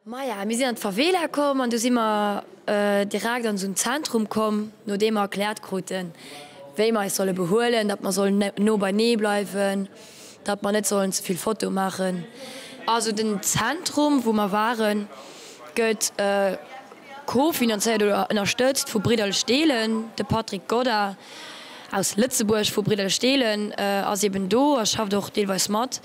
Maja, mir sinn an d'Favela komm an du si mer direkt an esou en Zentrum komm, nodeem mer erkläert kruten, wéi mer eis solle behuelen, datt mer sollen no beinee bleiwen, datt mer net sollen ze vill Fotoe maachen. Also den Zentrum, wou mer waren, gëtt co-finanzéiert oder ënnerstëtzt vu Bridderlech Deelen. De Patrick Godda aus Lëtzebuerg vu Bridderlech Deelen ass eben do a schafft och deelweis mat.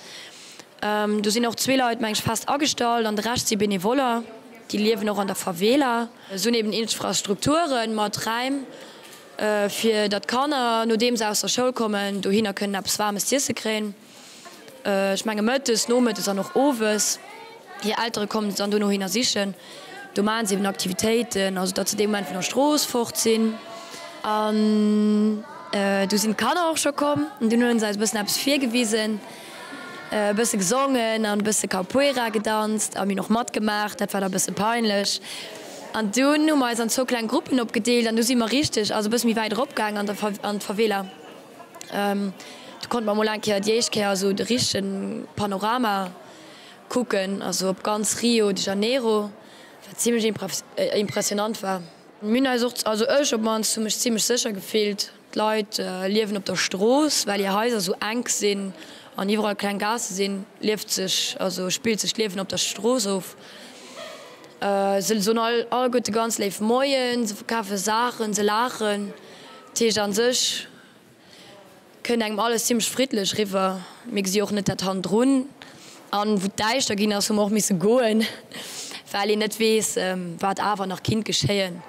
Do sinn och zwee Leit, meng ech, fest agestallt an de Rescht si Benevoller. Déi liewen och an der Favela. Se hunn eben Infrastrukture mat Räim, fir datt d'Kanner, nodeem se aus der Schoul kommen, dohinner kënnen eppes Waarmes z'iesse kréien. Ech menge mëttes, nomëttes an och owes. Hir Eltere kommen se dann dono hinner sichen. Do maachen se eben Aktivitéiten, also datt se dee Moment vun der Strooss fort sinn. An du sinn d'Kanner och scho komm an dunn hunn se eis e bëssen eppes virgewisen, e bësse gesongen an e bësse Capoeira gedanzt a mir hunn och matgemaach. Dat war da e bësse peinlech. An dunn hu mer eis an zwou kleng Gruppen opgedeelt an du si mer richteg, also e bësse méi wäit eropgaangen an der an d'Favela. Do konnte mer mol eng Kéier déi éischt Kéier esou de richtege Panorama kucken, also op ganz Rio de Janeiro, wat zimlech impressionant war. Mir hunn eis och, also ech op mannst, hu mech zimlech sécher gefillt. D'Leit liewen op der Strooss, well hir Haiser esou enk sinn an iwwerall kleng Gaasse sinn, lieft sech, also spillt sech d'Liewen op der Strooss of. Se soen alleguerte ganz léif Moien, se verkafe Saachen, se laachen. Dat heescht an sech kënnt engem alles zimmlech friddlech riwwer. Mir gesi och net dat hannendrun. An wou et däischter ginn ass, hu mer och misse goen, well een net weess, wat awer nach kinnt geschéien.